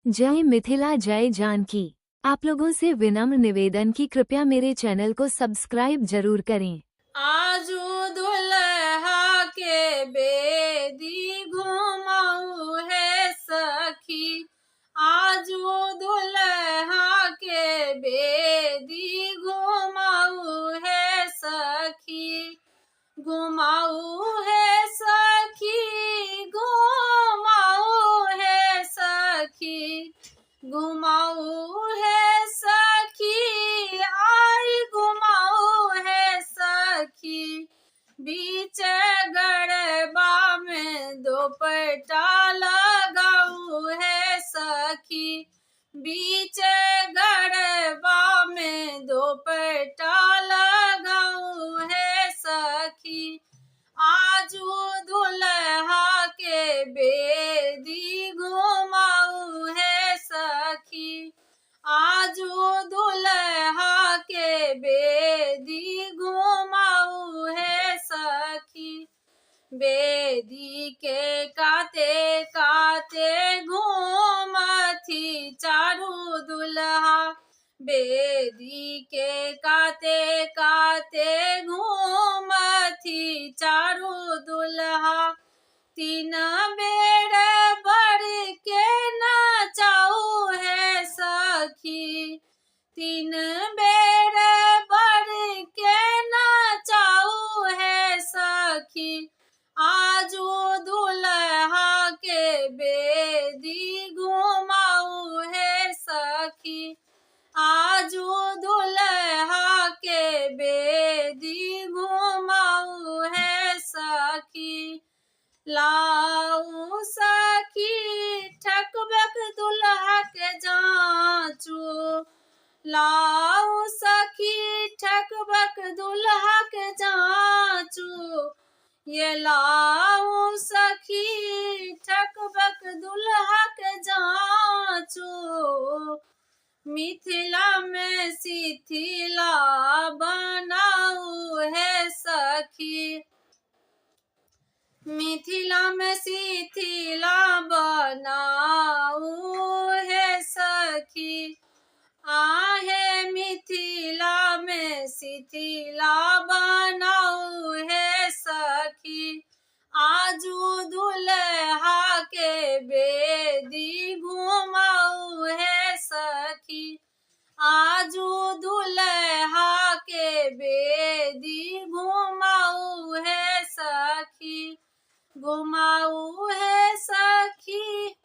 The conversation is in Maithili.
जय मिथिला, जय जानकी। आप लोगों से विनम्र निवेदन कि कृपया मेरे चैनल को सब्सक्राइब जरूर करें। आजू दुल्हा के बेदी घुमाऊ है सखी, आजू दुल्हा के बेदी घुमाऊ है सखी, घुमाऊ है सखी, घुमाऊ है सखी, घुमाऊ है सखी, आई घुमाऊ है सखी। बीच गरबा में दोपटा लगाऊ है सखी, बीच गरबा में दोपटा लगाऊ है सखी। आजू दुल्हा के बेदी घुमाऊ है सखी, आजू दुल्हा के बेदी घुमाऊ है सखी। बेदी के काते काते घूमथी चारू दुल्हा, बेदी के काते काते घूमथी चारू दुल्हा। तीन बेर बर के नचाऊ है सखी, तीन बेर बर के नचाऊ है सखी। आजू दुल्हा के बेदी घुमाऊ है सखी, आजू दुल्हा के बेदी घुमाऊ है सखी। लाऊ सखी ठकबक दुल्हा के जाँचू, लाऊ सखी ठकबक दुल्हा के जाँचू, ये लाऊ सखी ठकबक दुल्हा के जाँचू। मिथिला में शिथिला बनाऊ है सखी, मिथिला में शिथिला बनाऊ है सखी, आहे मिथिला में शिथिला बनाऊ है सखी। आजू दुल्हा के बेदी घुमाऊ है सखी, आजू दुल्हा के बेदी घुमाऊ है सखी, घुमाऊ है सखी।